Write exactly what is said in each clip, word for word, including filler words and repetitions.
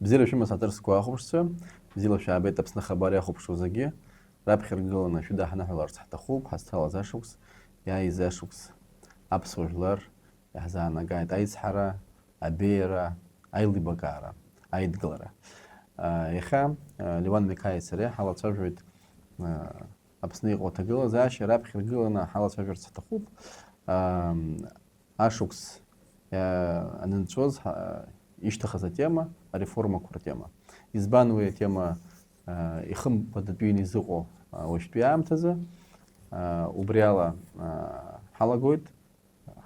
Бзиара шәымаз ҳаҭыр зқәу ахәаԥшцәа, бзиала шәаабеит Аԥсны ахабар иахәаԥшуа зегьы, раԥхьа ргыланы шәыдаҳныҳәаларц ҳҭахуп, ҳазҭалаз ашықәс, иааиз ашықәс, аԥсуа жәлар иаҳзаанагааит аизҳара, абеиара, аилибакаара, аидгылара. Иахьа Леуан Миқаиеи сареи ҳалацәажәоит Аԥсны иҟоу аҭагылазаашьа раԥхьа ргыланы ҳалацәажәарц ҳҭахуп. Ашықәс анынҵәоз ишьҭахаз атема, ареформақәа ртема. Избан уи атема ихымԥадатәины изыҟоу уажәтәи аамҭазы? Убри ала ҳалагоит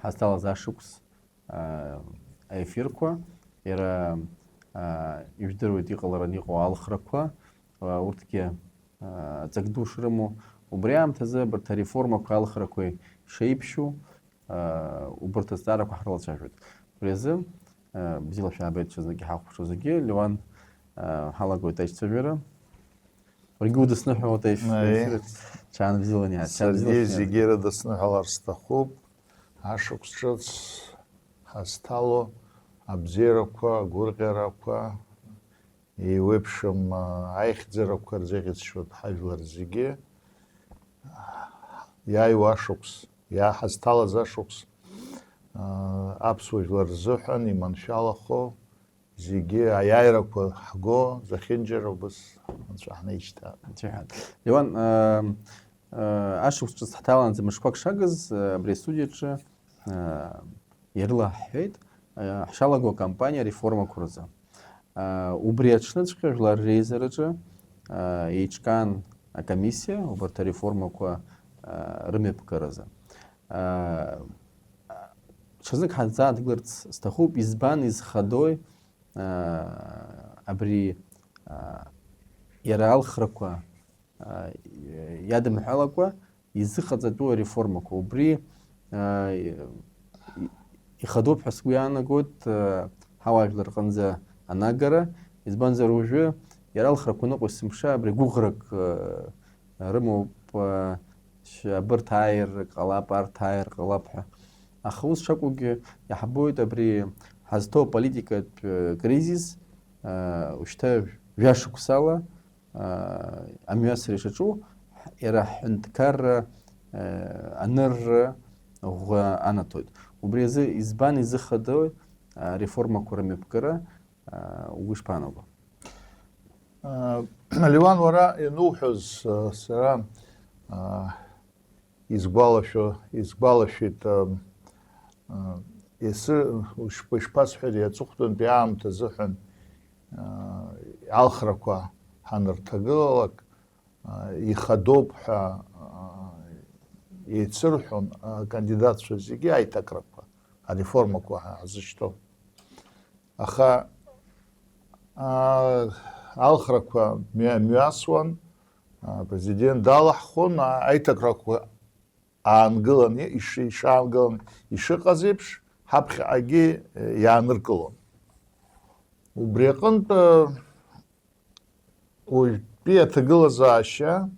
ҳазҭалаз ашықәс аефирқәа, иара ижәдыруеит иҟалараны иҟоу алхрақәа, урҭгьы ҵак ду шрымоу. Убри аамҭазы абарҭ ареформақәеи алхрақәеи шеиԥшьу, убарҭ азҵаарақәа ҳрылацәажәоит. Убри азы бзиала шәаабеит ҽазныкгьы ҳахәаԥшуа зегьы. Леуан, ҳалагоит аишьцәажәара. Уаргьы удысныҳәалоит аефир. Ааи. Ҽаанбзиала, Ниар, саргьы ҽаанбзиала, Ниар. Зегьы ирыдысныҳәалар сҭахуп. Ашықәс ҿыц ҳазҭало абзиарақәа, агәырӷьарақәа, еиуеиԥшым, а, аихьӡарақәа рзеӷьасшьоит ҳажәлар зегьы. Иааиуа ашықәс, иаа-, ҳазҭалаз ашықәс, а, аԥсуа жәлар рзыҳәан иманшәалахо, зегьы аиааирақәа ҳго, зехьынџьара убыс Анцәа ҳнаишьҭааит. Анцәа иҳәа. Леуан, ам, а, ашықәс ҿыц ҳҭалаанӡа мышқәак шагыз, а, абри астудиаҿы, а, ирылаҳҳәеит, а, ҳшалаго акампаниа ареформақәа рзы. А, убри аҽныҵәҟьа Жәлар Реизараҿы, а, еиҿкаан акомиссиа убарҭ ареформақәа, а, рымҩаԥгаразы. А, ҽазнык ҳазааҭгыларц сҭахуп, избан изхадои, аа, абри, аа, иара алхрақәа, аа, иадымҳәалакәа изыҟаҵатәу ареформақәа. Убри, аа, ихадоуп ҳәа сгәы иаанагоит, аа, ҳауаажәлар рҟынӡа анагара, избанзар уажәы иара алхрақәа ныҟәо есымша абри гәыӷрак, аа, рымоуп, аа, Ш-, абырҭ ааир ҟалап, арҭ ааир ҟалап ҳәа. Аха ус шакәугьы, иаҳбоит абри ҳазҭоу аполитикатә, э, кризис, э, ушьҭа жәашықәсала, э, амҩасра ишаҿу, иара ҳҳәынҭқарра, э, анырра ӷәӷәа анаҭоит. Убри азы избан изыхадоу ареформақәа рымҩаԥгара, э, угәы ишԥаанаго? Леуан, уара иануҳәоз, сара, изгәалашәо, изгәалашәеит, ес-, ушԥ-, ишԥасҳәари, аҵыхәтәантәи аамҭа азыҳәан, алхрақәа ҳанырҭагылалак, ихадоуп ҳәа, еицырҳәон, акандидатцәа зегьы аиҭакрақәа, ареформақәа ҳа-, ҳзышьҭоу. Аха, аа, алхрақәа мҩа-, мҩасуан, аа, апрезидент далаҳхон, аа, аиҭакрақәа аангылан, иши-, ишаангылан, ишыҟаз еиԥш, ҳаԥхьаҟагьы, э, иааныркылон. Убри аҟынтә, э, Уажәтәи аҭагылазаашьа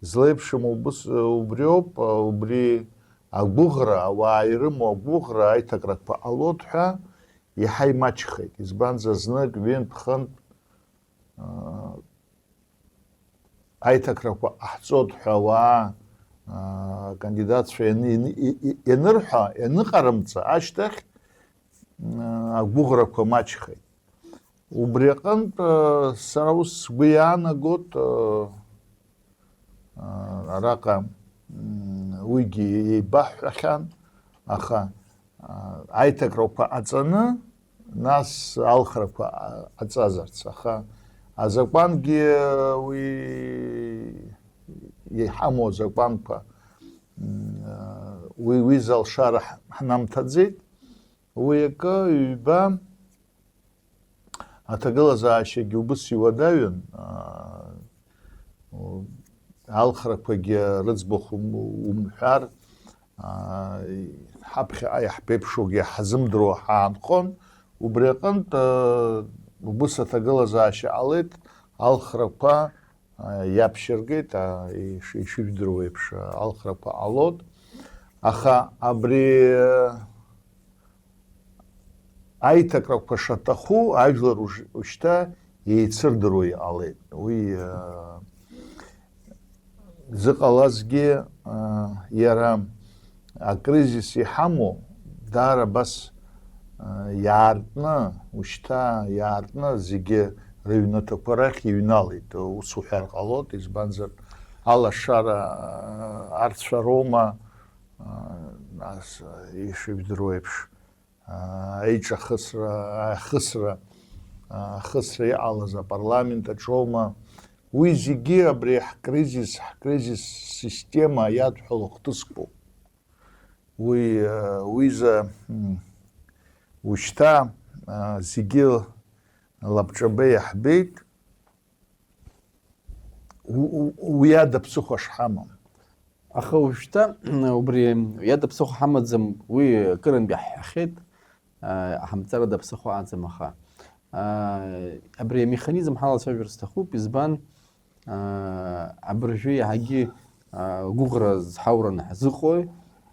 злеиԥшым убыс, убриоуп, убри агәыӷра, ауаа ирымоу агәыӷра, аиҭакрақәа ҟалоит ҳәа иаҳа имаҷхеит. Избанзар, знык, ҩынтә, хынтә, аа, аиҭакрақәа ҟаҳҵоит ҳәа ауаа, аа, акандидатцәа ианы-, ианы-, и-, и-, ианырҳәа, ианыҟарымҵа ашьҭахь, аа, агәыӷрақәа маҷхеит. Убри аҟынтә, сара ус сгәы иаанагоит, араҟа, м, уигьы еибаҳҳәахьан, аха, а, аиҭакрақәа ҟаҵаны, нас алхрақәа, а, ҟаҵазарц, аха азакәангьы уи иҳамоу азакәанқәа, м, а, уи, уи залшара ҳ-, ҳнамҭаӡеит. Уи акы, ҩба, аҭагылазаашьагьы убыс иуадаҩын, аа, алхрақәагьы рыӡбахә ум-, умҳәар, аа, ҳаԥхьаҟа иаҳԥеиԥшугьы ҳазымдыруа ҳаанхон, убри аҟынтә, аа, убыс аҭагылазаашьа ҟалеит, алхрақәа, а, иаԥшьыргеит, а, иш-, ишыжәдыруа еиԥш, а, алхрақәа ҟалоит. Аха абри, а, аиҭакрақәа шаҭаху ажәлар уж-, ушьҭа еицырдыруа иҟалеит. Уи, э, зыҟалазгьы, э, иара акризис иҳамоу, даара абас, э, иаартны, ушьҭа иаартны зегьы рыҩнаҭақәа рахь иҩналеит, ус уҳәар ҟалоит, избанзар, алашара, э, арцәа роума, э, нас, э, ишыжәдыруа еиԥш, аиҿахысра, ахысра, ахысра иҟалаз апарламент аҿоума, уи зегьы абри ҳкризис, ҳкризис система иадҳәало хҭысқәоуп. Уи, уиза, м, ушьҭа, а, зегьы лабҿаба иаҳбеит. У-, у-, уи ада ԥсыхәа шҳамам. Аха уажәшьҭа, убри иада ԥсыхәа ҳамаӡам, уи акырынтә иаҳҳәахьеит, аа, ҳамҵарада ԥсыхәа аӡам, аха, аа, абри амеханизм ҳалацәажәар сҭахуп, избан, аа, абыржәы иаҳагьы, аа, гәыӷра зҳаураны ҳзыҟои,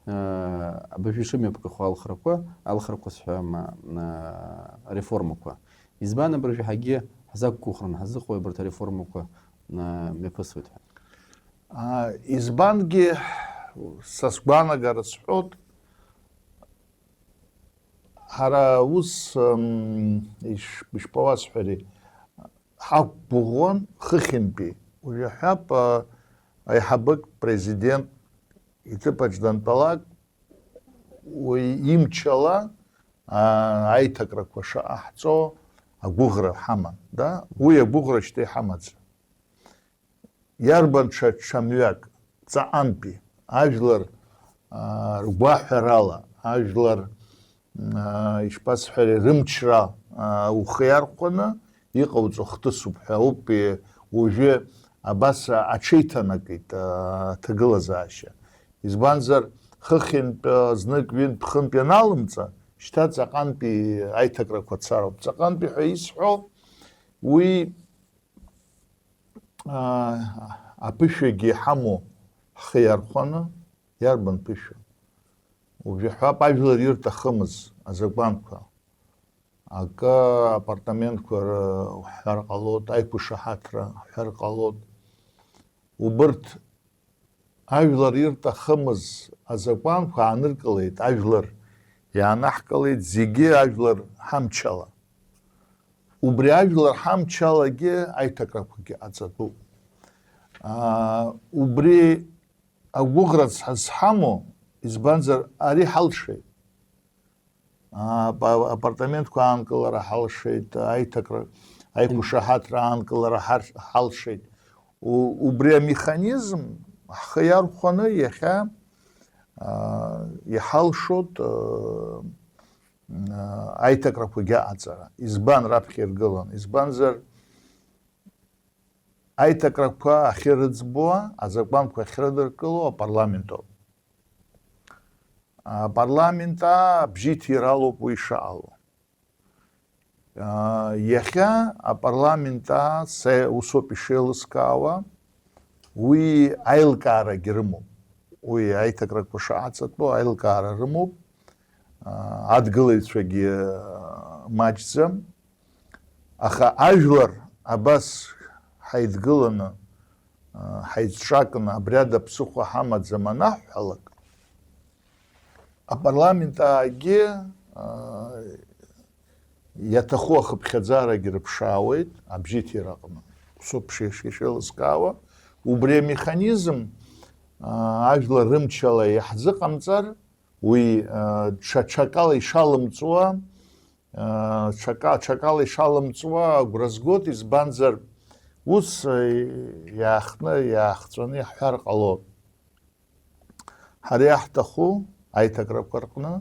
аа, абыржәы ишымҩаԥгахо алхрақәа, алхрақәа сҳәама, аа, реформақәа. Избан абыржәы ҳагьы ҳзақәгәыӷраны ҳазыҟоу абарҭ ареформақәа, а, мҩаԥысуеит ҳәа? А, избангьы, са сгәаанагара сҳәоит, ҳара ус, м, иш-, ишԥауасҳәари, ҳақәгәыӷуан хыхьынтәи. Уажә иаҳҳәап, а, аиҳабык президент иҭыԥаҿ дантәалак, уи имчала, аа, аиҭакрақәа шаҟаҳҵо агәыӷра ҳаман, да? Уи агәыӷра шьҭа иҳамаӡам. Иарбан ҽа, ҽа мҩак, ҵаҟантәи, ажәлар, аа, ргәаҳәарала, ажәлар, аа, ишԥасҳәари, рымчра, аа, ухы иархәаны, иҟауҵо хҭысуп ҳәа ауп, е, уажәы абас аҽеиҭанакит, а, аҭагылазаашьа. Избанзар, хыхьынтә, а, знык, ҩынтә, хынтә ианалымҵа, шьҭа ҵаҟантәи аиҭакрақәа цароуп. Ҵаҟантәи ҳәа исҳәо, уи, а, аԥышәагьы иҳамоу ҳхы иархәаны, иарбан ԥышәа? Уажәы ҳәап, ажәлар ирҭахымыз азакәанқәа. Акы апартаментқәа ры-, ҳҳәар ҟалоит, аиқәышаҳаҭра ҳҳәар ҟалоит. Убырҭ ажәлар ирҭахымыз азакәанқәа ааныркылеит, ажәлар иаанаҳкылеит, зегьы ажәлар ҳамчала. Убри ажәлар ҳамчалагьы аиҭакрақәагьы ҟаҵатәуп. Аа, убри агәыӷра зҳа-, зҳамоу, избанзар, ари ҳалшеит. А, апа-, апартаментқәа аанкылара ҳалшеит, аиҭакра, аиқәшаҳаҭра аанкылара ҳар-, ҳалшеит. У-, убри амеханизм ҳхы иархәаны иахьа, а, иҳалшоит, а, а, аиҭакрақәагьы аҟаҵара. Избан раԥхьа иргылан? Избанзар, аиҭакрақәа ахьырыӡбуа, азакәанқәа ахьрыдыркыло апарламент ауп. Апарламент абжьы иҭира алоуп уи ишаҟало. Иахьа апарламент, са усоуп ишеилыскаауа, уи аилкаарагь рымоуп. Уи аиҭакрақәа шаҟаҵатәу аилкаара рымоуп. Адгылаҩцәагьы маҷӡам. Аха ажәлар абас ҳаидгыланы, ҳаицҿакны, абри ада ԥсыхәа ҳамаӡам анаҳҳәалак, апарламент аагьы, иаҭаху ахыԥхьаӡарагь рыԥшаауеит абжьыҭира аҟны. Усоуп шеишеилыскаауа. Убри амеханизм, ажәлар рымчала иаҳзыҟамҵар, уи, ҽа-, ҽакала ишалымҵуа, ҽака-, ҽакала ишалымҵуа агәра згоит, избанзар, ус, иаахтны, иаахҵәаны иаҳҳәар ҟалоит. Ҳара иаҳҭаху аиҭакрақәа рҟны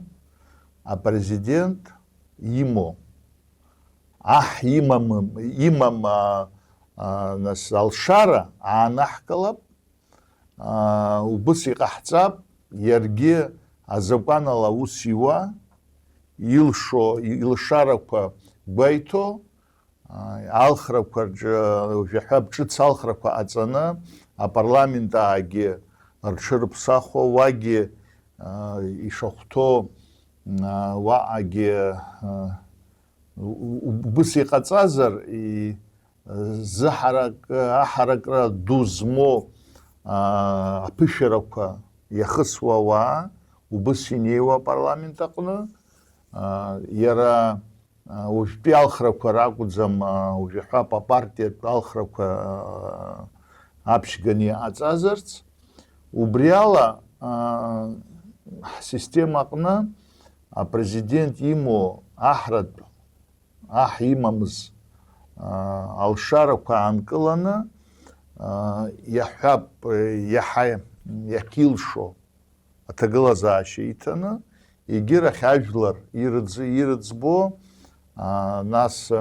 апрезидент имоу, аҳ имам, имам, а, а, нас, алшара аанаҳкылап, аа, убыс иҟаҳҵап, иаргьы азакәанала аус иуа, илшо, илшарақәа гәеиҭо, аа, алхрақәа рҿы, жәаҳәа ҿыц алхрақәа ҟаҵаны, апарламент аагьы рҽырԥсахуа, уагьы, аа, ишахәҭоу, аа, уаҟагьы, аа, У-, у-, убыс иҟаҵазар, и-, зыҳарак-, аҳаракра ду змоу, аа, аԥышәарақәа иахысуа ауаа убыс инеиуа апарламент аҟны, аа, иара, аа, уажәтәи алхрақәа ракәӡам, аа, уажәы ҳәа апартиатә алхрақәа, аа, аԥшьганы иҟаҵазарц. Убри ала, аа, ҳсистема аҟны апрезидент имоу аҳратә аҳ имамыз, аа, алшарақәа аанкыланы, аа, иаҳҳәап, иаҳа иахьилшо аҭагылазаашьа иҭаны, егьырахь ажәлар ирыӡ-, ирыӡбо, аа, нас,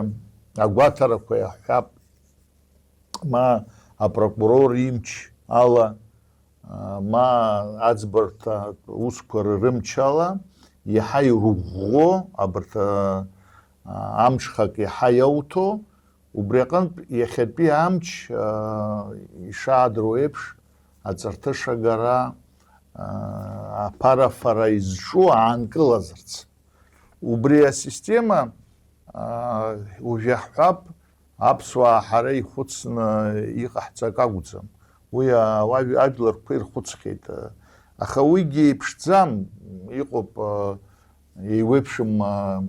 агәаҭарақәа иаҳҳәап, ма апрокурор имч ала, ма аӡбарҭа усқәа рымч ала иаҳа ирыӷәӷәо абарҭ, а, амҽхак иаҳа иауҭо, убри аҟынтә иахьатәи амч, а, ишаадыруа еиԥш, аҵарҭыша агара, а, аԥарафара изҿу аанкылазарц. Убри асистема, а, уажә иаҳҳәап, аԥсуаа ҳара ихәыцны иҟаҳҵак акәӡам. Уи ауаҩ-, ажәларқәа ирхәыцхьеит. Аха уигьы еиԥшӡам, иҟоуп, а, еиуеиԥшым, а,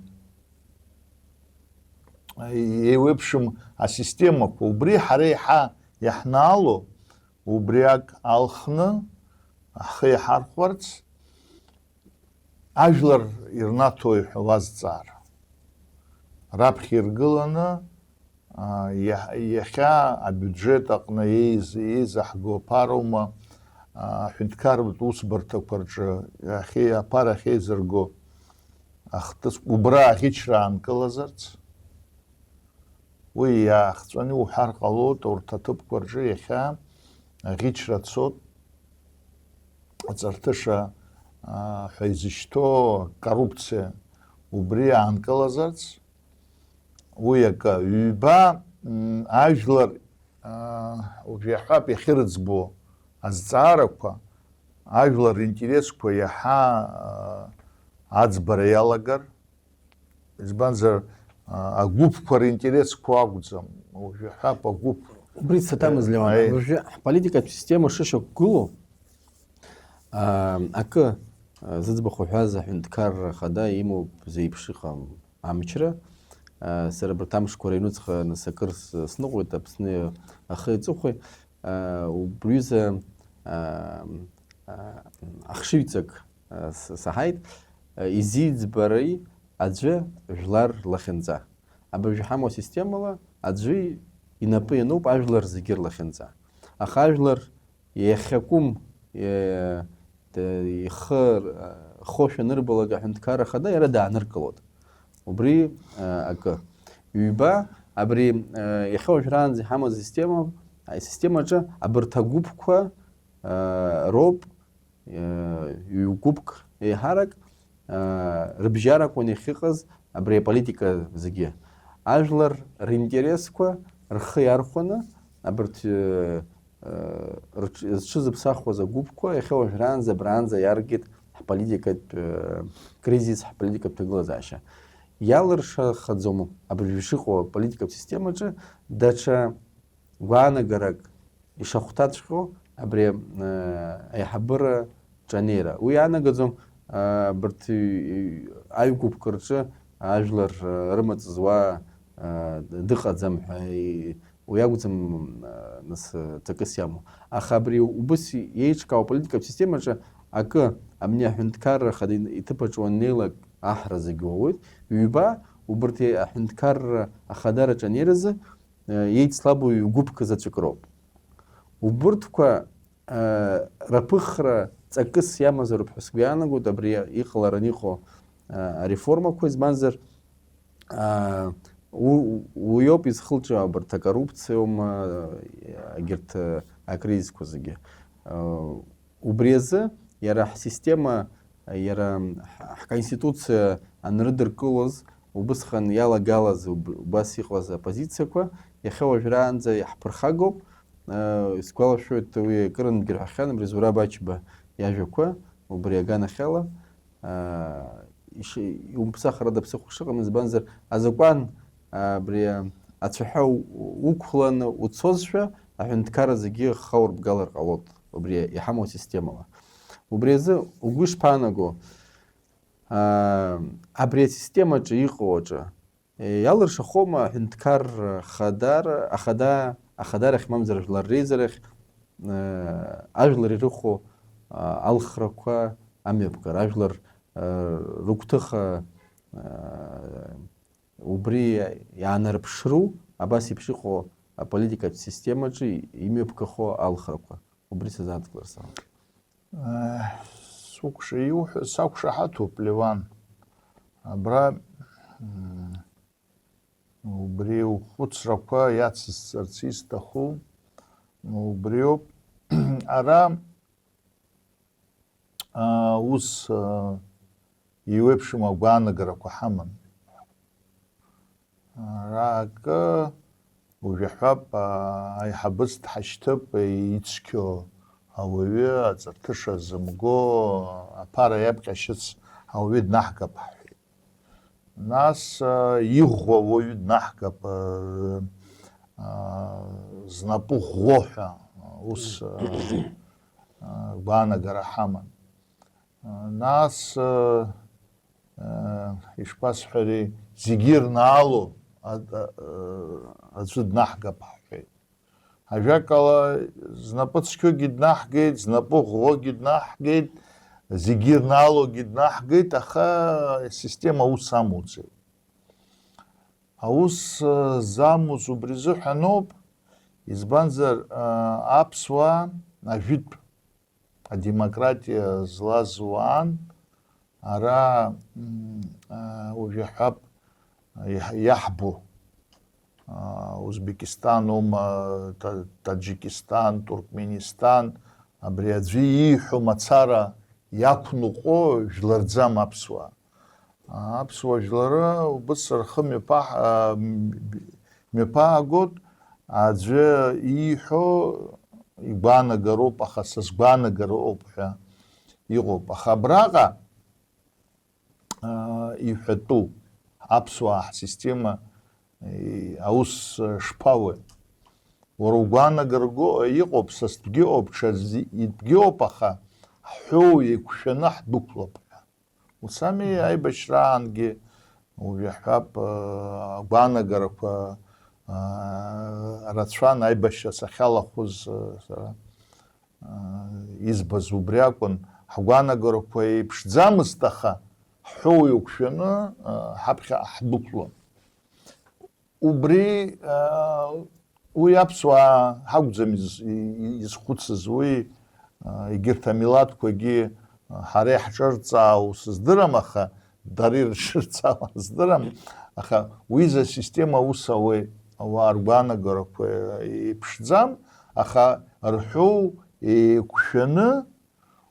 еиуеиԥшым асистемақәа. Убри ҳара еиҳа иаҳнаало, убриак алхны ҳхы иаҳархәарц, ажәлар ирнаҭои ҳәа уазҵаар. Раԥхьа иргыланы, а, иа-, иахьа абиуџьет аҟны еиз-, еизаҳго аԥароума, а, аҳәынҭқарратә усбарҭақәа рҿы ахьеи-, аԥара ахьеизырго ахҭыс-, убра аӷьычра аанкылазарц? Уи иаахҵәаны иуҳәар ҟалоит, урҭ аҭыԥқәа рҿы иахьа аӷьычра цот, аҵарҭыша, аа, ҳәа изышьҭоу акоррупциа убри аанкылазарц, уи акы. Ҩба, м, ажәлар, аа, уажә иаҳҳәап, иахьырыӡбо азҵаарақәа, ажәлар ринтересқәа иаҳа, аа, аӡбара иалагар, избанзар, а, агәыԥқәа ринтересқәа акәӡам, уажәы ҳәап агәыԥ. Убри цаҭамыз, Леуан. Аи. Уажәы ҳполитикатә система шышьақәгылоу, а, акы, а, зыӡбахә ҳәаз аҳәынҭқарра ахада имоуп зеиԥш иҟам амчра. А, сара абарҭ амшқәа рыҩнуҵҟа нас акыр с-, сныҟәеит Аԥсны ахи аҵыхәеи. А, убриҩыза, а, а, ахшыҩҵак, а, с-, саҳаит, а, изиӡбари аӡәы жәлар рлахьынҵа? Абыржәы ҳамоу асистемала аӡәы инапы иануп ажәлар зегьы рлахьынҵа. Аха ажәлар иахьакәым, е, д-, ихы р-, хошәа анырбалак аҳәынҭқарра ахада иара дааныркылоит. Убри, а, акы. Ҩба, абри, а, иахьа уажәраанӡа иҳамаз асистема, асистемаҿы абарҭ агәыԥқәа, а, роуп, а, ҩ-гәыԥк еиҳарак, а, рыбжьаракуан иахьыҟаз абри аполитика зегьы. Ажәлар ринтересқәа рхы иархәаны абарҭ, а, рҽ-, зҽызыԥсахуаз агәыԥқәа иахьа уажәраанӡа абраанӡа иаркит ҳполитикатә, э, кризис, ҳполитикатә ҭагылазаашьа. Иалыршахаӡом абыржәы шыҟоу аполитикатә системаҿы даҽа гәаанагарак ишахәҭаҵәҟьоу абри, э, аиҳабыра ҿанеира. Уи иаанагаӡом, э, абарҭ, э, аҩгәыԥқәа рҿы ажәлар, э, рымаҵ зуа, э, дыҟаӡам ҳәа, э, Уи акәӡам, а, нас, а, ҵакыс иамоу. Аха абри убыс еиҿкаау аполитикатә системаҿы акы, абни аҳәынҭқарра ахада иҭыԥаҿы уаннеилак аҳра зегьы уауеит. Ҩба, убарҭ аҳәынҭқарра ахадараҿы анеиразы, а, еицлабу ҩ-гәыԥк заҵәык роуп. Убырҭқәа, а, раԥыхра ҵакыс иамазароуп ҳәа сгәы иаанагоит абри иҟалараны иҟоу, а, ареформақәа, избанзар, Аа, у-, уиоуп изхылҿиаау абарҭ акоррупциоума, егьырҭ, а, акризисқәа зегьы. А, убри азы иара ҳсистема, иара ҳ-, ҳконституциа анрыдыркылоз, убысҟан иалагалаз уб-, убас иҟаз апозициақәа, иахьа уажәраанӡа иаҳԥырхагоуп. А, исгәалашәоит, уи акырынтә дырҳәахьан, абри Зураб Ачба иажәақәа, убри аганахьала. Аа, иши-, иумԥсахрада ԥсыхәа шыҟам, избанзар, азакәан, а, абри, а, ацәаҳәа у-, уқәланы уцозшәа, аҳәынҭқарра зегьы хаурбгалар ҟалоит, убри иҳамоу асистемала. Убри азы угәы ишԥаанаго, а, абри асистемаҿы иҟоу аҿы, Иалыршахома аҳәынҭқар хадара, ахада, ахадарахь, мамзар ажәлар реизарахь, э, ажәлар ирыхәо, а, алхрақәа амҩаԥгара, ажәлар, э, рыгәҭыха, э, убри иаанарԥшру, абас еиԥш иҟоу аполитикатә системаҿы имҩаԥгахо алхрақәа? Убри сазааҭгылар сҭахын. Э, сукәша-, иуҳәо сақәшаҳаҭуп, Леван. Абра, м, убри ухәыцрақәа иацысҵарц исҭаху убриоуп. Ара, а, ус, а, иуеиԥшым агәаанагарақәа ҳаман. Ара акы, уажәы иаҳҳәап, а, аиҳабыс дҳашьҭып, ицқьоу ауаҩы, аҵарҭыша зымго, аԥара иаԥҟьашьыц ауаҩы днаҳгап ҳҳәеит. Нас, а, иӷәӷәа уаҩы днаҳгап, а, а, знапы ӷәӷәо ҳәа, ус, а, а, гәаанагара ҳаман. А, нас, а, а, ишԥасҳәари, зегьы ирнаало а-, а-, а-, аӡәы днаҳгап ҳҳәеит. Ажәакала, знапы цқьоугьы днаҳгеит, знапы ӷәӷәогьы днаҳгеит, зегьы ирнаалогьы днаҳгеит, аха асистема аус амуӡеит. Аус, э, замуз убри азыҳәаноуп, избанзар, э, аԥсуаа ажәытә адемократиа злаз уаан, ара, м, а, уажә иаҳҳәап, иаҳ-, иаҳбо, а, Узбекистан аума, Та-, Таджикистан, Туркменистан, абри аӡәы ииҳәо мацара иақәныҟәо жәларӡам аԥсуаа. Аԥсуа жәлары убыс рхы мҩаԥаҳ-, а, м-, мҩаԥаагоит, аӡәы ииҳәо игәаанагароуп, аха са сгәаанагара ыҟоуп ҳәа иҟоуп. Аха абраҟа, а, иҳәатәу аԥсуаа ҳсистема, и-, аус шԥауеи? Уара угәаанагара го-, иҟоуп, са стәгьы ыҟоуп, ҽа зи-, итәгьы ыҟоуп, аха ҳҳәоу еиқәшәаны ҳдәықәлап ҳәа. Ус ами, аибашьраангьы уажә иаҳҳәап, а, агәаанагарақәа, а, рацәан аибашьра сахьалахәыз, а, сара, а, избаз убри акәын, ҳгәаанагарақәа еиԥшӡамызт, аха ҳҳәоу еиқәшәаны, а, ҳаԥхьа ҳдәықәлон. Убри, аа, уи аԥсуаа ҳакәӡам из-, и-, и-, изхәыцыз, уи, аа, егьырҭ амилаҭқәагьы, аа, ҳара иаҳҿырҵаау сыздырам, аха дара ирҿырҵаауа здырам, аха уи изы асистема аус ауеит, ауаа ргәаанагарақәа еиԥшӡам, аха рҳәоу еиқәшәаны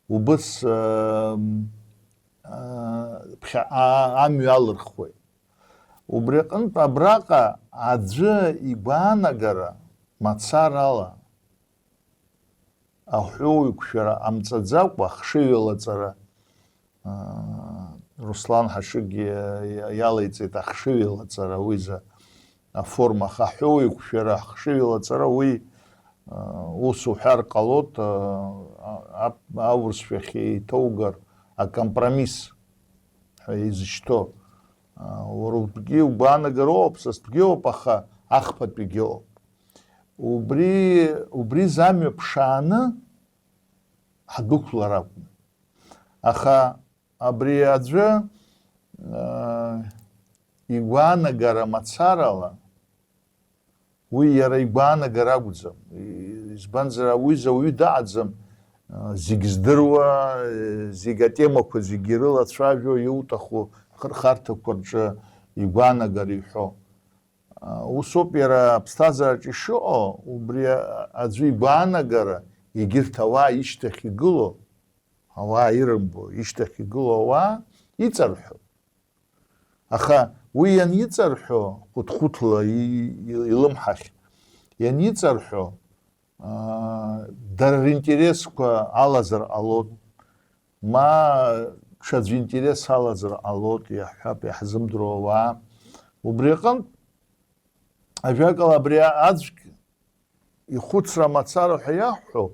убыс, аа, аа, ԥхьаҟа амҩа алырхуеит. Убри аҟынтә абраҟа аӡәы игәаанагара мацарала аҳәоу иқәшәара ҟамҵаӡакәа, ахшыҩ алаҵара, аа, Руслан Ҳашыгә иа-, иа-, иалеиҵеит ахшыҩ алаҵара, уи изы аформа, аха аҳәоу иқәшәара, ахшыҩ алаҵара, уи, аа, ус уҳәар ҟалоит, аа, а-, ап-, аурысшәахь еиҭоугар, акомпромисс ҳәа изышьҭоу. Уара утәгьы угәаанагара ыҟоуп, са стәгьы ыҟоуп, аха ахԥатәигьы ыҟоуп. Убри, убри замҩа ԥшааны ҳдәықәлар акәын. Аха абри аӡәы, аа, игәаанагара мацарала, уи иара игәаанагара акәӡам. Избанзар, уи изы ауаҩы даҟаӡам, зегь здыруа, зегь атемақәа зегьы ирылацәажәо, иуҭаху хырхарҭақәа рҿы игәаанагара иҳәо. Ус ауп иара аԥсҭазаараҿы ишыҟоу, убри аӡәы игәаанагара егьырҭ ауаа ишьҭахь игылоу, ауаа ирымбо, ишьҭахь игылоу ауаа иҵарҳәо. Аха уи ианиҵарҳәо, хәыҭхәыҭла и-, и-, илымҳахь ианиҵарҳәо, аа, дара ринтересқәа алазар ҟалон, ма ҽаӡә интерес алазар ҟалоит, иаҳҳәап, иаҳзымдыруа ауаа. Убри аҟынтә, ажәакала, абри аӡәк ихәыцра мацара ҳәа иаҳҳәо,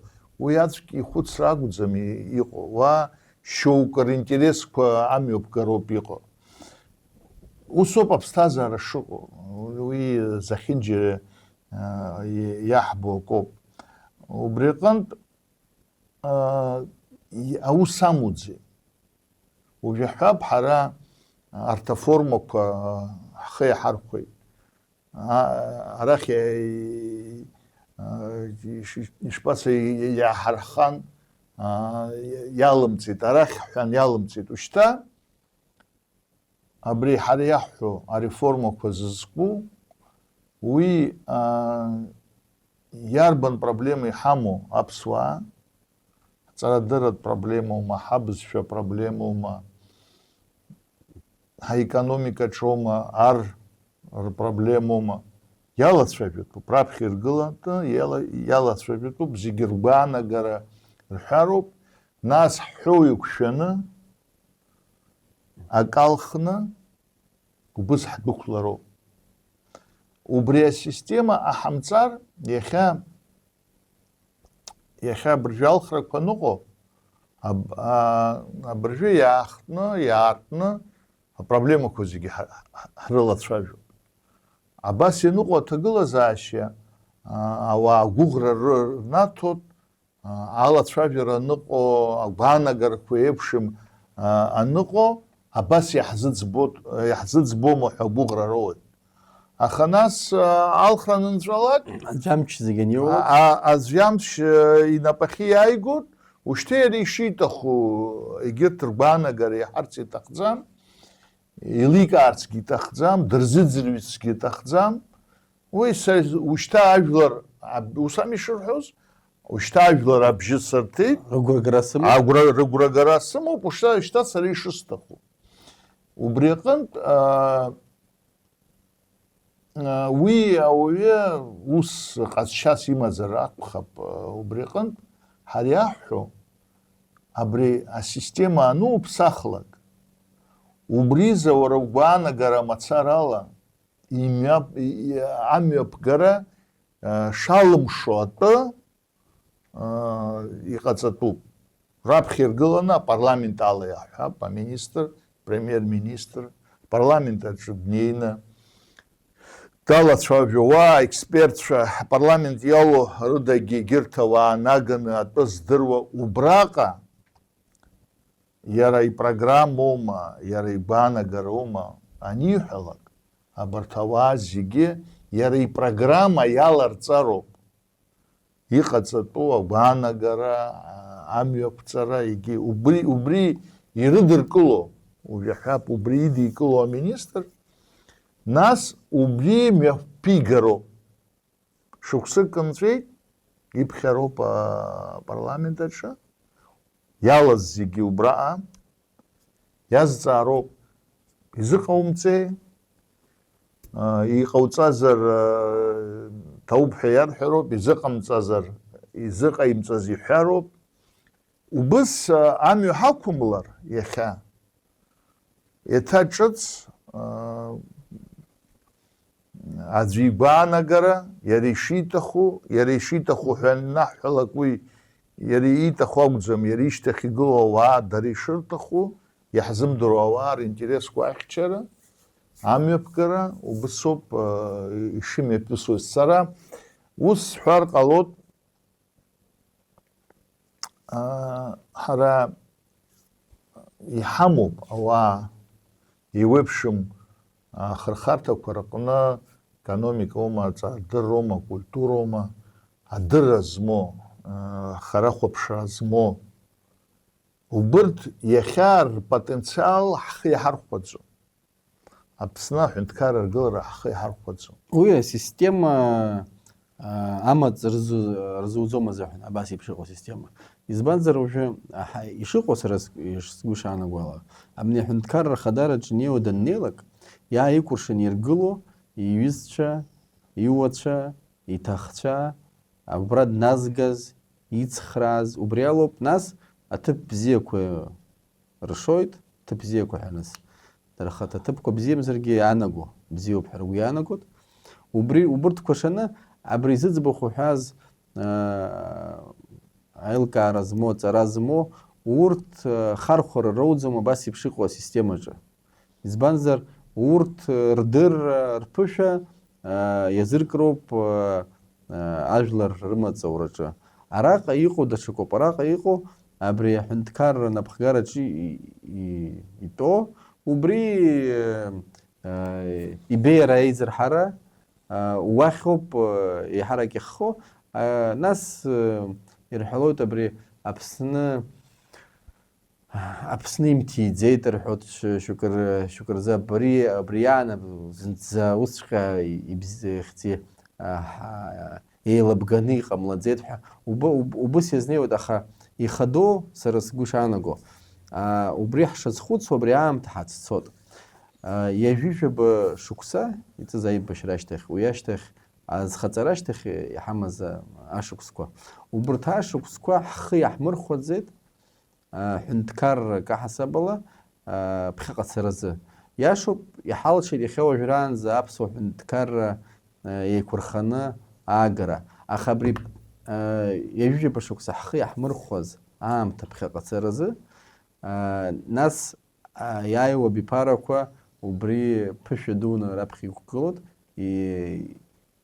уи аӡәк ихәыцра акәӡам и-, иҟоу, уа шьоукы ринтересқәа амҩаԥгароуп иҟоу. Усоуп аԥсҭазаара шыҟоу, уи зехьынџьара, а, и-, иаҳбо акоуп. Убри аҟынтә, а, и-, аус амуӡеит. Уажәы ҳҳәап, ҳара арҭ аформақәа ҳхы иаҳархәеит. А, арахь, е, а, иш-, ишԥацеи, иааҳарххан, а, иалымҵит, арахь ҳәан иалымҵит. Ушьҭа абри ҳара иаҳҳәо ареформақәа зызку, уи, а, иарбан проблема иҳамоу аԥсуаа? Ҳҵарадырратә проблемоума, ҳабызшәа проблемоума, ҳаекономикаҿоума, ар рпроблемоума? Иалацәажәатәуп, раԥхьа иргыланы иала-, иалацәажәатәуп, зегьы ргәаанагара рҳәароуп, нас ҳҳәоу еиқәшәаны, акы алхны, убыс ҳдәықәлароуп. Убри асистема аҳамҵар, иахьа, иахьа абыржәы алхрақәа аныҟоу, аб-, а, абыржәы иаахтны, иаартны апроблемақәа зегьы ҳа-, ҳ-, ҳрылацәажәоит. Абас ианыҟоу аҭагылазаашьа, а, ауаа агәыӷра ры-, рнаҭоит, а, алацәажәара аныҟоу, агәаанагарақәа еиԥшым, а, аныҟоу, абас иаҳзыӡбот-, иаҳзыӡбома ҳәа агәыӷра роуеит. Аха нас, а, алхра анынҵәалак, аӡәы амч зегь аниоуа, а, а, аӡәы амч, а, инапахьы иааигоит, ушьҭа иара ишиҭаху, егьырҭ ргәаанагара иаҳарц иҭахӡам, еиликаарцгьы иҭахӡам, дырзыӡырҩырцгьы иҭахӡам. Уи са ушьҭа ажәлар, аб-, ус ами ишырҳәоз, ушьҭа ажәлар абжьы сырҭеит. Рыгәрагара сымоуп. Агәра-, рыгәрагара сымоуп, ушьҭа, шьҭа сара ишысҭаху. Убри аҟынтә, а, а, уи ауаҩы ус ҟазшьас имазар акәхап, а, убри аҟынтә ҳара иаҳҳәо, абри асистема ануԥсахлак, убриза уара угәаанагара мацарала, имҩап-, и-, и-, амҩаԥгара, а, шалымшо атәы, а, иҟаҵатәуп. Раԥхьа иргыланы апарламент ала иаҳҳәап, аминистр, премьер-министр, апарламент аҿы днеины далацәажәауа, аекспертцәа, апарламент иалоу рыдагьы егьырҭ ауаа наганы атәы здыруа убраҟа, иара ипрограммоума, иара игәаанагароума аниҳәалак, абарҭ ауаа зегьы иара ипрограмма иаларҵароуп. Иҟаҵатәу агәаанагара, амҩақәҵара, егьи убри, убри ирыдыркыло, уажәы ҳҳәап, убри идикыло аминистр, нас убри мҩаԥигароуп. Шықәсык нҵәеит, иԥхьароуп апарламент аҿы, иалаз зегьы убраҟа, иазҵаароуп, изыҟаумҵеи? А, иҟауҵазар, а, ҭауп ҳәа иарҳәароуп, изыҟамҵазар, изыҟаимҵаз иҳәароуп. Убыс, а, амҩа ҳақәымлар иахьа, еиҭа ҿыц, а, аӡәы игәаанагара, иара ишиҭаху, иара ишиҭаху ҳәа анаҳҳәалак, уи иара ииҭаху акәӡам, иара ишьҭахь игылоу ауаа дара ишырҭаху, иаҳзымдыруа ауаа ринтересқәа ахьчара, амҩаԥгара, убысоуп, а, ишымҩаԥысуаз. Сара ус сҳәар ҟалоит, аа, ҳара иҳамоуп ауаа, еиуеиԥшым ахырхарҭақәа рҟны, економикоума, аҵарадырроума, акультуроума, адырра змоу, аа, харахәаԥшра змоу. Убырҭ иахьа рпотенциал ҳхы иҳархәаӡом. Аԥсны аҳәынҭқарра аргылара ҳхы иҳархәаӡом. Уи асистема, а, амаҵ рзу-, рзуӡом азыҳәан, абас еиԥш иҟоу асистема. Избанзар, уажәы, аҳа, ишыҟоу сара сгәы шаанагоу ала, абни аҳәынҭқарра ахадараҿы инеиуа даннеилак, иааикәыршан иргыло иҩызцәа, иуацәа, иҭахцәа, абра дназгаз, ицхрааз, убри алоуп, нас, аҭыԥ бзиақәа ршоит, ҭыԥ бзиақәа ҳәа нас. Дара рхаҭа ҭыԥқәа бзиамзаргьы иаанаго, бзиоуп ҳәа ргәы иаанагоит. Убри, убырҭ кәашаны, абри зыӡбахә уҳәаз, аа, аилкаара змоу, аҵара змоу, урҭ, аа, хархәара роуӡом абас еиԥш иҟоу асистемаҿы. Избанзар, урҭ, аа, рдырра, рԥышәа, аа, иазыркроуп, аа, аа, ажәлар рымаҵ аураҿы. Араҟа иҟоу даҽакоуп, араҟа иҟоу абри аҳәынҭқарра анапхгараҿы и-, и-, итәоу, убри, аа, ибеиара аизырҳара, аа, уахьоуп, аа, еиҳарак иххо. Аа, нас, аа, ирҳәалоит абри Аԥсны, Аԥсны имҭиӡеит рҳәоит ш-, шьоукы р-, шьоукы рзы. Абри, абри иаан зынӡа усҵәҟьа ибз-, ихьӡи, аа, ҳа-, еилыбганы иҟамлаӡеит ҳәа убы-, уб-, убыс иазнеиуеит, аха ихадоу, сара сгәы ишаанаго, аа, убри ҳшазхәыцуа, абри аамҭа ҳацәцоит. Аа, ҩажәижәаба шықәса иҵыз аибашьра ашьҭахь, уи ашьҭахь, азхаҵара ашьҭахь иҳамаз, а, ашықәсқәа. Убырҭ ашықәсқәа ҳхы иаҳмырхәаӡеит, аа, ҳәынҭқарра каҳасабала, аа, ԥхьаҟа царазы. Иашоуп, иҳалшеит иахьа уажәраанӡа аԥсуа ҳәынҭқарра, аа, еиқәырханы аагара. Аха абри, аа, ҩажәижәаба шықәса ҳхы иаҳмырхәаз аамҭа ԥхьаҟа царазы, аа, нас, аа, иааиуа абиԥарақәа убри ԥышәа дуны раԥхьа иқәгылоит, и-,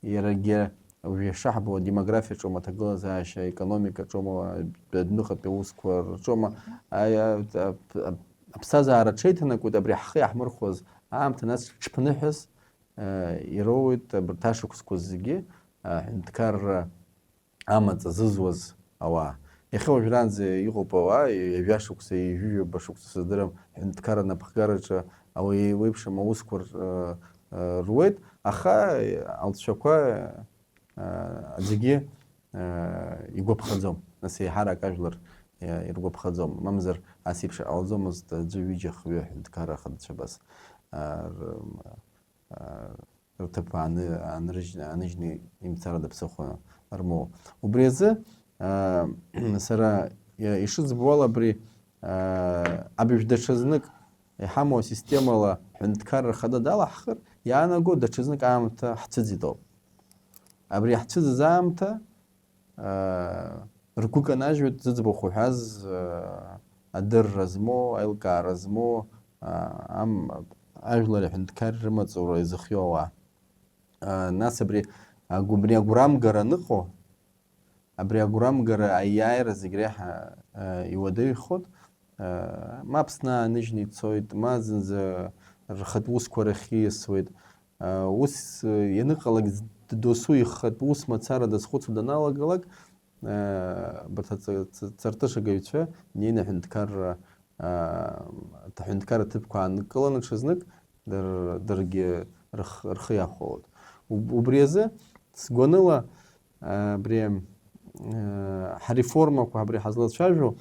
Иарагьы уажәы ишаҳбо, адемографиаҿоума, аҭагылазаашьа, аекономикаҿоума, адәныҟатәи аусқәа рҿоума, аи-, а-, а-, а-, аԥсҭазаара аҽеиҭанакуеит, абри ҳхы иаҳмырхәоз аамҭа, нас ҽԥныҳәас, э, ироуеит абарҭ ашықәсқәа зегьы, аҳәынҭқарра амаҵ азызуаз ауаа. Иахьа уажәраанӡа иҟоуп ауаа, ҩажәа шықәса, ҩажәижәаба шықәса сыздырам, ҳәынҭқарра анапхгараҿы ауаҩы еиуеиԥшым аусқәа р-, р-, руеит, аха алҵшәақәа, а, аӡәгьы, а, игәаԥхаӡом. Нас еиҳарак ажәлар, а, иргәаԥхаӡом. Мамзар, ас еиԥш иҟалаӡомызт аӡәы, ҩыџьа, хҩы аҳәынҭқарра ахадацәа абас, а, р-, а, рҭыԥ ааны-, аанрыжь-, ааныжьны имцарада ԥсыхәа рмоуа. Убри азы, аа, сара иа-, ишыӡбо ала, абри, аа, абыржә даҽазнык иҳамоу асистемала ҳәынҭқарра хада далаҳхыр, иаанаго даҽазнык аамҭа ҳцәыӡит ауп. Абри ҳцәыӡыз аамҭа, аа, ргәы канажьуеит зыӡбахә уҳәаз, аа, адырра змоу, аилкаара змоу, аа, ам-, ажәлар аҳәынҭқарра рымаҵура изыхиоу ауаа. Аа, нас абри агәы-, абри агәрамгара аныҟоу, абри агәрамгара аиааира зегь реиҳа, аа, иуадаҩхоит. Ма Аԥсны ааныжьны ицоит, ма зынӡа рхатә усқәа рахь ииасуеит. Ус ианыҟалак, досу ихатә ус мацара дазхәыцуа даналагалак, абарҭ аҵ-, ҵ-, ҵарҭышагаҩцәа днеины аҳәынҭқарра, аҳәынҭқарра ҭыԥқәа аанкыланы ҽазнык дара, даргьы рх-, рхы иахәалоит. Уб-, убри азы сгәаныла, абри, ҳареформақәа абри ҳазлацәажәо,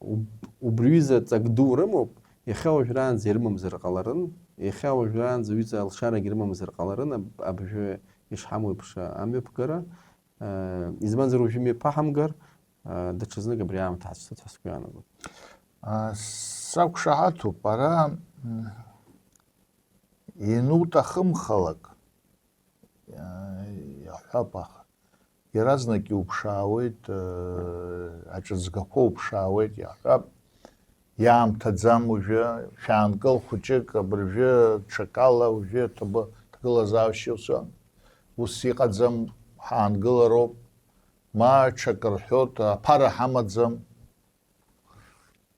уб-, убри ҩыза ҵак ду рымоуп, иахьа уажәраанӡа ирымамзар ҟаларын, иахьа уажәраанӡа ҩыза алшарагь рымамзар ҟаларын, аб-, абыржәы ишҳамоу еиԥш амҩаԥгара, избанзар уажәы имҩаԥаҳамгар, даҽазнык абри аамҭа ҳацәцоит ҳәа сгәы иаанагоит. Сақәшаҳаҭуп, ара, м, иануҭахымхалак, иаҳҳәап, аха иаразнак иуԥшаауеит, аҿыҵгақәа уԥшаауеит, иаҳҳәап, иаамҭаӡам уажәы, шәаанкыл хәыҷык, абыржәы ҽакала уажәы ҭабы-, ҭагылазаашьа уцәа, ус иҟаӡам, ҳаангылароуп, ма ҽак рҳәоит, аԥара ҳамаӡам.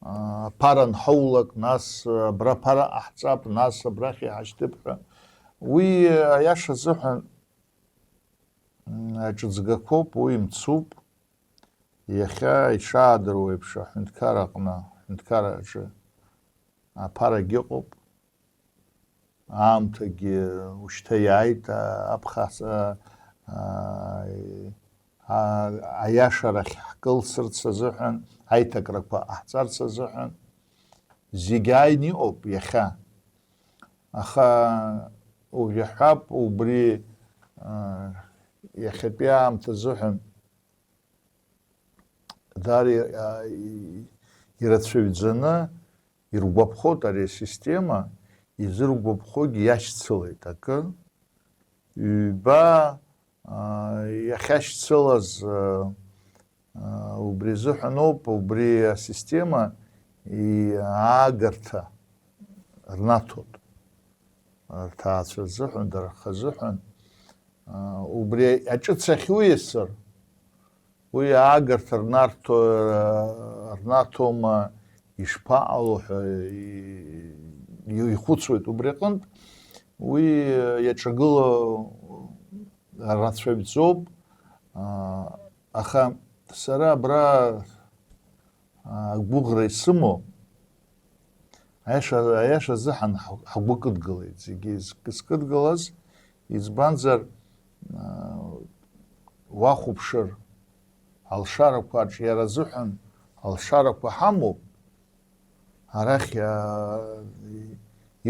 Аԥара анҳаулак, нас абра аԥара ҟаҳҵап, нас абрахь иҳашьҭып ҳәа. Уи аиаша азыҳәан, м, аҿыҵгақәоуп, уи мцуп. Иахьа ишаадыруа еиԥш, аҳәынҭқар аҟны, аҳәынҭқарраҿы аԥарагь ыҟоуп. Аамҭагьы ушьҭа иааит, а, аԥхас-, а, а, а, аиашарахь ҳкылсырц азыҳәан, аиҭакрақәа ҟаҳҵарц азыҳәан, зегь ааины иҟоуп иахьа. Аха уажә иаҳҳәап, убри, а, иахьатәи аамҭа азыҳәан, Даара, а, и-, ирацәаҩӡаны иргәаԥхоит ари асистема, изыргәаԥхогьы иашьцылеит акы. Ҩба, аа, иахьашьцылаз, аа, аа, убри азыҳәаноуп, убри асистема иаагарҭа рнаҭоит. Рҭаацәа рзыҳәан, дара рхазыҳәан. Аа, убри аҿыц ахьуиасыр, уи аагарҭа рнарҭо-, рнаҭома, ишԥаҟало ҳәа и-, ихәыцуеит. Убри аҟынтә уи иаҿагыло рацәаҩӡоуп, аа, аха сара абра, аа, агәыӷра исымоу, аиаша, аиаша азыҳәан ҳа-, ҳгәы кыдгылеит зегьы. Из-, зкыдгылаз, избанзар, аа, уахәаԥшыр, алшарақәа аҿиара азыҳәан алшарақәа ҳамоуп, арахь, аа,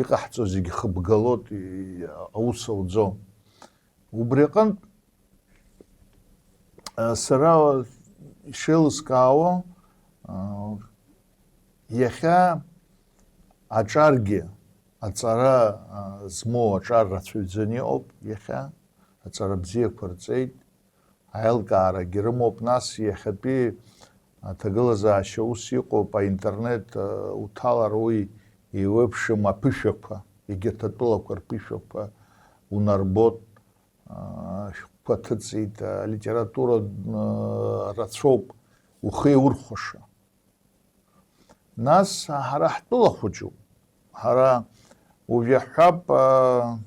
иҟаҳҵо зегьы хыбгалоит, и-, аус ауӡом. Убри аҟынтә, а, сара ишеилыскаауа, а, иахьа аҿаргьы, аҵара, а, змоу аҿар рацәаҩӡаны иҟоуп иахьа, аҵара бзиақәа рҵеит, аилкаарагьы рымоуп, нас иахьатәи аҭагылазаашьа ус иҟоуп, аинтернет, а, уҭалар уи еиуеиԥшым аԥышәақәа, егьырҭ атәылақәа рԥышәақәа унарбот, аа, шәҟәқәа ҭыҵит, алитература, аа, рацәоуп ухы иаурхәаша. Нас ҳара ҳтәыла хәыҷуп. Ҳара уажә иаҳҳәап, аа,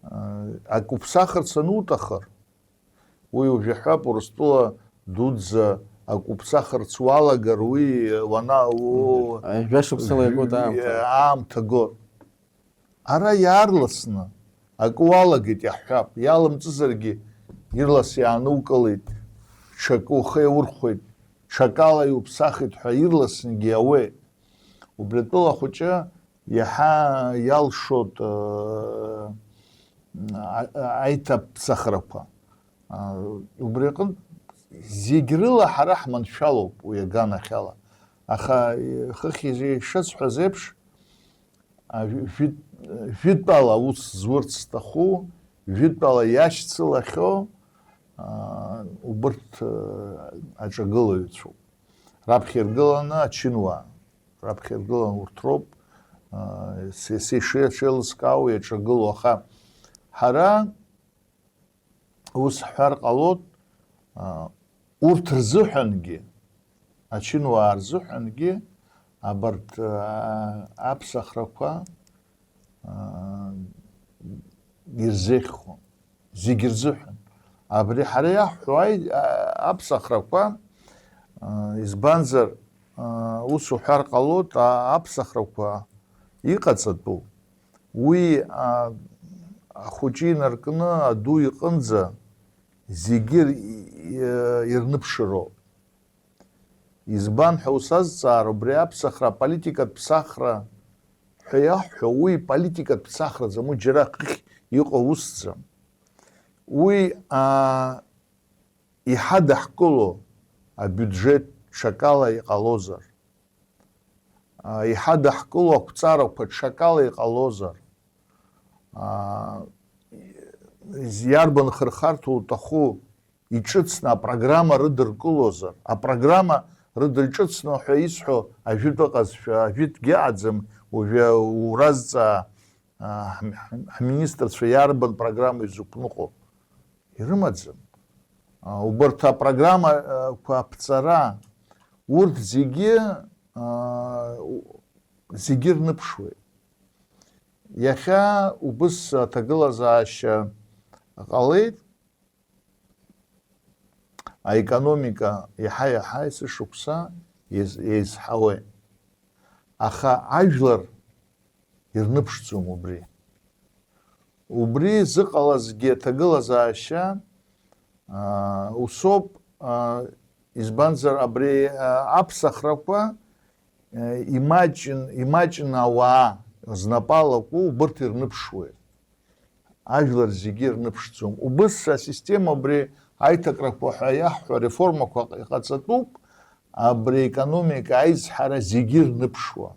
аа, ак уԥсахырц ануҭахыр, уи уажә иаҳҳәап, Урыстәыла дуӡӡа ак уԥсахырц уалагар, уи уана-, у-, Мгм. Жәа шықәсала иагоит аамҭа. Аамҭа гот. Ара иаарласны акы уалагеит иаҳҳәап, иалымҵызаргьы ирлас иаанукылеит, ҽакы ухы иаурхәеит, ҽакала иуԥсахит ҳәа ирласнгьы иауеит. Убри атәыла ахәыҷы иаҳа иалшоит, ыы, а-, а-, аиҭаԥсахрақәа. А, убри аҟынтә зегь рыла ҳара ҳманшәалоуп уи аганахьала. Аха, ы, хыхь ишысҳәаз еиԥш, а, жә-, жәит-, жәытәала аус зурц зҭаху, жәытәала иашьцылахьоу, а, убырҭ, ы, аҿагылаҩцәоуп. Раԥхьа иргыланы ачынуаа, раԥхьа иргыланы урҭ роуп, а, се-, се-, ишеилыскаауа иаҿагылоу, аха ҳара ус ҳҳәар ҟалоит, а, урҭ рзыҳәангьы, ачынуаа рзыҳәангьы абарҭ, а, аԥсахрақәа, а, ирзеиӷьхон, зегь рзыҳәан. Абри ҳара иаҳҳәо аи-, а, аԥсахрақәа, а, избанзар, а, ус уҳәар ҟалоит, а, аԥсахрақәа иҟаҵатәу, уи, а, ахәыҷы инаркны аду иҟынӡа зегьы ир-, и-, ирныԥшыроуп. Избан ҳәа усазҵаар, убри аԥсахра, аполитикатә ԥсахра ҳәа иаҳҳәо, уи политикатә ԥсахраӡам, уи џьара хыхь иҟоу усӡам. Уи, а, иҳадаҳкыло абиуџьеҭ ҽакала иҟалозар, а, иҳадаҳкыло ақәҵарақәа ҽакала иҟалозар, а, иарбан хырхарҭа уҭаху иҿыцны апрограмма рыдыркылозар, апрограмма рыдырҿыцны ҳәа исҳәо ажәытә ыҟазшәа, ажәытәгьы ыҟаӡам, уажәы уразҵаа, а, ҳм-, ҳм-, ҳминистрцәа иарбан программа изықәныҟәо? Ирымаӡам. А, убарҭ апрограммақәа аԥҵара, урҭ зегьы, а, у-, зегьы рныԥшуеит. Иахьа убыс аҭагылазаашьа ҟалеит, аекономика иаҳа-иаҳа есышықәса еиз-, еизҳауеит. Аха ажәлар ирныԥшӡом убри. Убри зыҟалазгьы аҭагылазаашьа, аа, усоуп, аа, избанзар, абри, аа, аԥсахрақәа, аа, имаҷын, имаҷын ауаа знапалакәу убырҭ ирныԥшуеит. Ажәлар зегьы ирныԥшӡом. Убыс асистема, абри аиҭакрақәа ҳәа иаҳҳәо ареформақәа иҟаҵатәуп, абри аекономика аизҳара зегьы ирныԥшуа.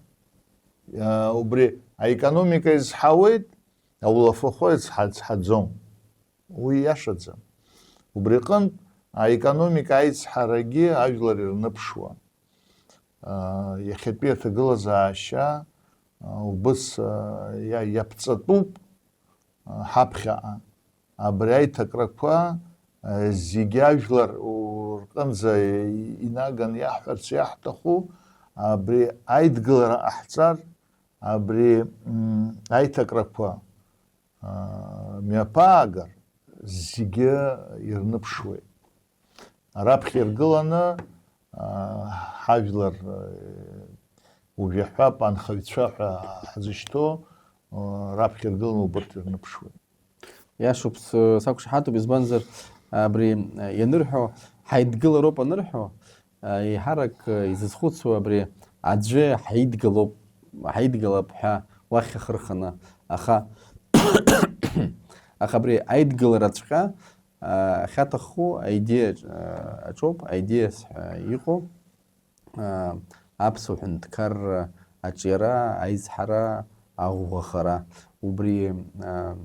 Убри аекономика изҳауеит, аулафахәы ицҳа-, ицҳаӡом. Уи иашаӡам. Убри аҟынтә аекономика аизҳарагьы ажәлар ирныԥшуа. Иахьатәи аҭагылазаашьа убыс иа-, иаԥҵатәуп ҳаԥхьаҟа. Абри аиҭакрақәа зегьы ажәлар рҟынӡа инаганы иаҳҳәарц иаҳҭаху, абри аидгылара ҟаҳҵар, абри, м, аиҭакрақәа, а, мҩаԥаагар, зегьы ирныԥшуеит. Раԥхьа иргыланы, а, ҳажәлар, э, уажә иаҳҳәап, анхаҩцәа ҳәа ҳзышьҭоу, а, раԥхьа иргыланы убырҭ ирныԥшуеит. Иашоуп, с-, сақәшаҳаҭуп, избанзар, абри, а, ианырҳәо, ҳаидгылароуп анырҳәо, а, еиҳарак, а, изызхәыцуа абри аӡәы ҳаидгылоуп, ҳаидгылап ҳәа уахь ахы рханы. Аха, аха абри аидгылараҵәҟьа, а, ахьаҭаху аидеиа, а, аҿоуп, аидеиас ҳәа иҟоу, а, аԥсуа ҳәынҭқарра аҿиара, аизҳара, аӷәӷәахара. Убри, а,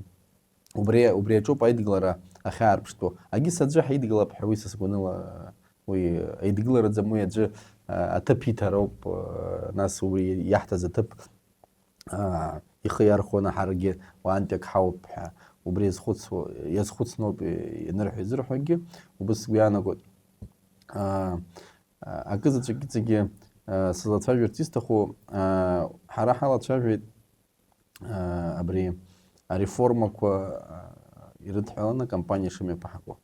Убри, убри аҿоуп аидгылара ахьаарԥштәу. Агьыс аӡәы ҳаидгылап ҳәа уи са сгәаныла, уи аидгылараӡам, уи аӡәы, а, аҭыԥ иҭароуп, а, нас уи иаҳҭаз аҭыԥ, а, ихы иархәаны ҳаргьы уаантәи ак ҳауп ҳәа. Убри иазхәыцуа, иазхәыцноуп ианырҳәо-изырҳәогьы, убыс сгәы иаанагоит. А, а, акы заҵәык иҵегьы, а, сызлацәажәарц исҭаху, а, ҳара ҳалацәажәеит, а, абри ареформақәа, а, ирыдҳәаланы акампаниа шымҩаԥаҳго.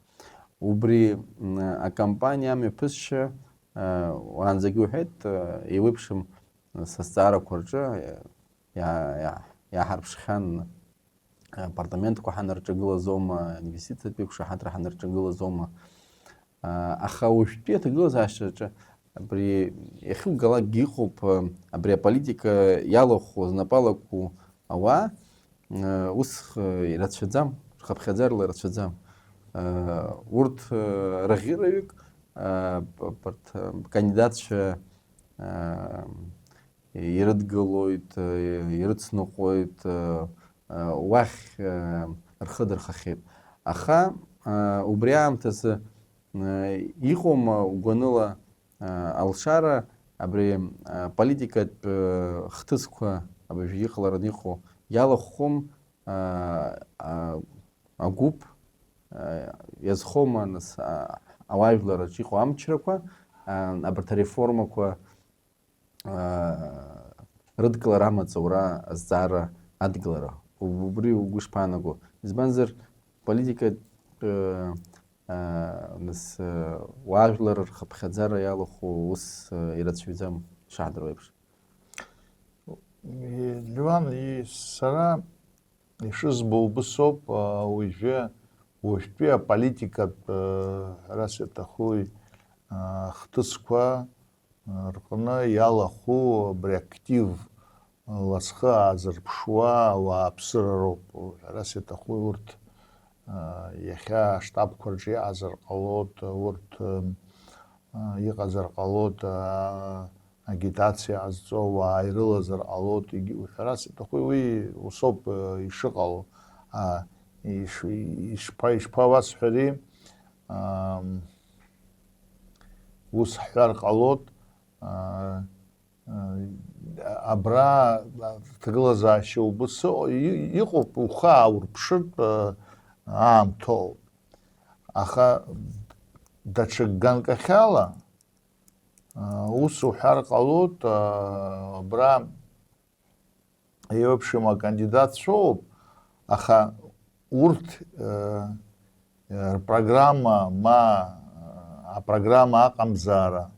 Убри, м, акампаниа амҩаԥысшьа, а, уаанӡагьы уҳәеит, а, еиуеиԥшым са сҵаарақәа рҿы, а, иа-, иа-, иаҳарԥшхьан, а, апартаментқәа ҳанарҿагылазоума, инвестициатә еиқәшаҳаҭра ҳанарҿагылазоума, Аха уажәтәи аҭагылазаашьаҿы абри иахьугалакгьы иҟоуп, абри аполитика иалахәу, знапалақәу ауаа, ус ирацәаӡам, рхыԥхьаӡарала ирацәаӡам. Урҭ раӷьыраҩык, кандидатцәа ирыдгылоит, ирыцныҟәоит, уахь рхы дырхахьеит. Аха убри аамҭазы иҟоума гәаныла алшара абри политикатә хҭысқәа абыржәы иҟалараны иҟоу иалахәхом, агәыԥ иазхома нас ауаажәлараҿ иҟоу амчрақәа, абарҭ ареформақәа рыдкылара амаҵ аура азҵаара адгылара. Убри угәы шԥаанаго? Избанзар, политикатә, нас, уаажәлар рхыԥхьаӡара иалахәу ус ирацәаҩӡам, ишаҳдыруа еиԥш. Леуан, сара ишызбо убыс ауп, уажәы, уажәтәи аполитикатә, ҳәарас иаҭахуи, хҭысқәа рҟны иалахәу абри актив ласхы аазырԥшуа ауааԥсыра роуп. Ҳәарас иаҭахуи урҭ, иахьа аштабқәа рҿы иҟазар ҟалоит, урҭ, иҟазар ҟалоит, агитациа ҟазҵо ауаа ирылазар ҟалоит, егьи уҳәарас иаҭахуи, уи усоуп, ишыҟало. Иш-, ишԥа-, ишԥауасҳәари, ус ҳҳәар ҟалоит, абра ҭагылазаашьа убыс ыҟоуп, ухы ааурԥшыртә аамҭоуп. Аха даҽа ганкахьала, ус уҳәар ҟалоит, абра еиуеиԥшым акандидатцәоуп, аха урҭ, рпрограмма ма апрограмма аҟамзаара,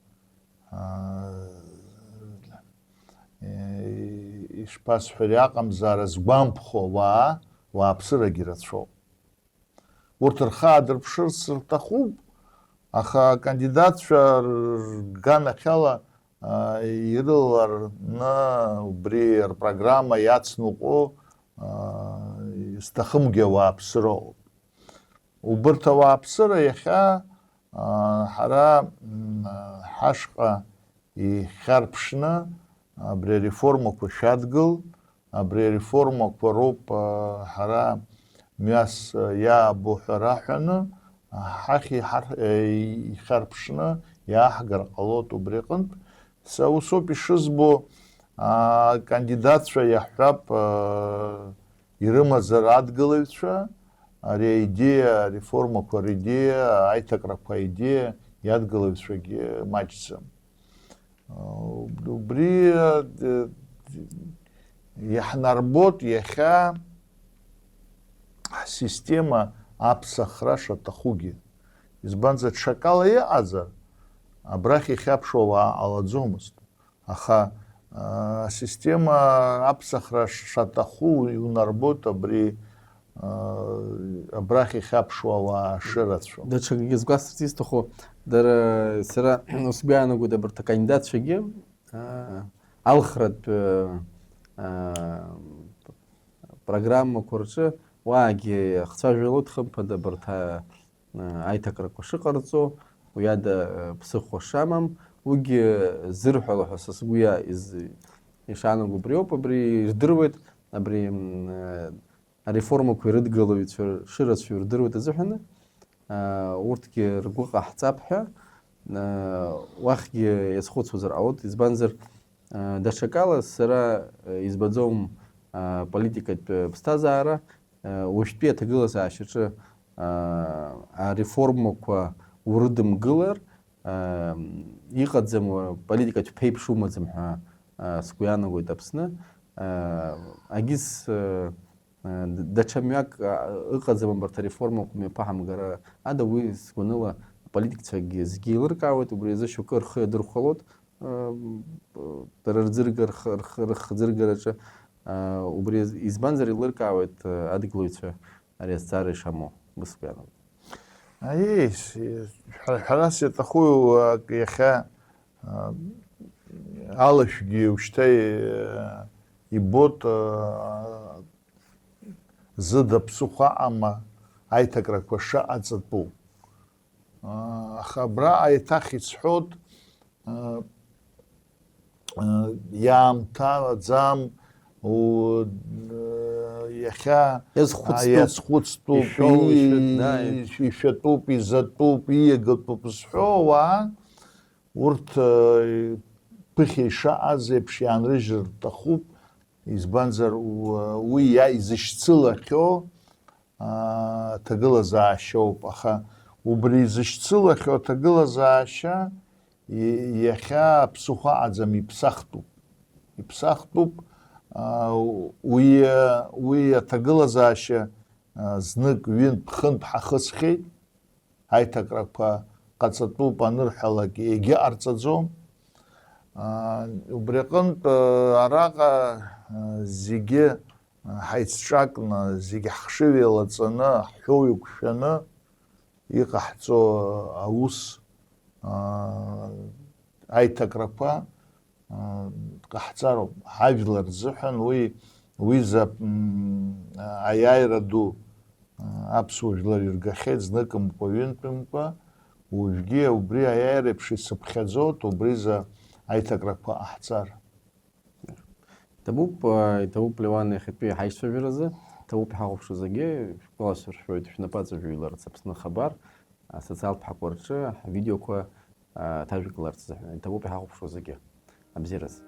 ишԥасҳәари, аҟамзаара згәамԥхо ауаа, уааԥсырагьы рацәоуп. Урҭ рхы аадырԥшырц рҭахуп, аха акандидатцәа рганахьала, а, ирыларны убри рпрограмма иацныҟәо, а, изҭахымгьы ауааԥсыроуп. Убырҭ ауааԥсыра иахьа, ҳара ҳашҟа ихьарԥшны абри ареформақәа шәадгыл, абри ареформақәа роуп ҳара мҩас иаабо ҳәа раҳәаны, ҳахь ихьарԥшны иааҳгар ҟалоит убри аҟынтә. Са усоуп ишызбо, акандидатцәа иаҳҳәап, ирымазар адгылаҩцәа, ари аидеиа, ареформақәа ридеиа, аиҭакрақәа аидеиа иадгылаҩцәагьы маҷӡам. Убри иаҳнарбоит иахьа ҳсистема аԥсахра шаҭахугьы. Избанзар, ҽакала иҟазар, абрахь ихьаԥшуа уаа ҟалаӡомызт. Аха асистема аԥсахра шаҭаху иунарбоит абри абрахь ихьаԥшуа ауаа шырацәоу. Даҽакгьы сгәасҭарц исҭаху, дара, сара сгәы иаанагоит, абарҭ акандидатцәагьы алхратә программақәа рҿы уаагьы ахцәажәалоит, хымԥада, абарҭ аиҭакрақәа шыҟарҵо, уи ада ԥсыхәа шамам, уигьы зырҳәало ҳәа са сгәы иа-, из-, ишаанаго убриоуп, абри ирдыруеит, абри, м, ареформақәа ирыдгылаҩцәа шырацәоу ирдыруеит азыҳәаны, а, урҭгьы ргәы ҟаҳҵап ҳәа, а, уахьгьы иазхәыцуазар ҟалоит, избанзар, а, даҽакала сара, а, избаӡом, а, политикатә ԥсҭазаара, уажәтәи аҭагылазаашьаҿы ареформақәа урыдымгылар, иҟаӡам, политикатә ԥеиԥш умаӡам ҳәа сгәы иаанагоит Аԥсны. Агьыс даҽа мҩак ыҟаӡам абарҭ ареформақәа мҩаԥаҳамгара ада, уи сгәаныла аполитикцәагьы зегьы еилыркаауеит, убри азы шьоукы рхы иадырхәалоит. Дара рӡырга-, рх-, рх-, рыхӡыргараҿы, аа, убри из-, избанзар, еилыркаауеит, аа, адгылаҩцәа ари азҵаара ишамоу, бысгәаанагоит. Аиеи, с-, ҳәа-, ҳәарас иаҭаху, аа, иахьа, аа, алашәгьы уажәшьҭа, аа, ибоит, аа, зыда ԥсыхәа аҟама аиҭакрақәа шаҟаҵатәу. Аха абра еиҭах исҳәоит, иаамҭаӡам, у, иахьа иазхәыцтәуп, иазхәыцтәуп, ишәоу, ишәы-, да, ишәатәуп, изатәуп, ииагатәуп зҳәо ауаа, урҭ, ԥыхьа ишаҟаз еиԥш иаанрыжьыр рҭахуп, избанзар, у-, уи иа-, изышьцылахьоу, аа, ҭагылазаашьоуп, аха убри изышьцылахьоу аҭагылазаашьа и-, иахьа ԥсыхәа аӡам, иԥсахтәуп. Иԥсахтәуп, аа, уи, уи аҭагылазаашьа, аа, знык, ҩынтә, хынтә ҳахысхьеит, аиҭакрақәа ҟаҵатәуп анырҳәалак, егьыҟарҵаӡом. Аа, убри аҟынтә, аа, араҟа, аа, зегьы ҳаицҿакны, зегь ҳхшыҩ еилаҵаны, ҳҳәоу еиқәшәаны иҟаҳҵо аус, аа, аиҭакрақәа, аа, ҟаҳҵароуп. Ҳажәлар рзыҳәан уи, уи за, м, аиааира ду, аа, аԥсуа жәлар иргахьеит зныкымкәа, ҩынтәымкәа, уажәгьы убри аиааира еиԥш исыԥхьаӡоит, убри за аиҭакрақәа ҟаҳҵар. Иҭабуп, аа, иҭабуп, Леуан, иахьатәи ҳаицәажәаразы, иҭабуп ҳахәаԥшуа зегьы, шәгәаласыршәоит, шәнапаҵаҩ жәларц Аԥсны ахабар, асоциалтә ҳәақәа рҿы ҳвидеоқәа, аа, ҭажәгаларц азыҳәан. Иҭабуп иҳахәаԥшуа зегьы. Абзиараз.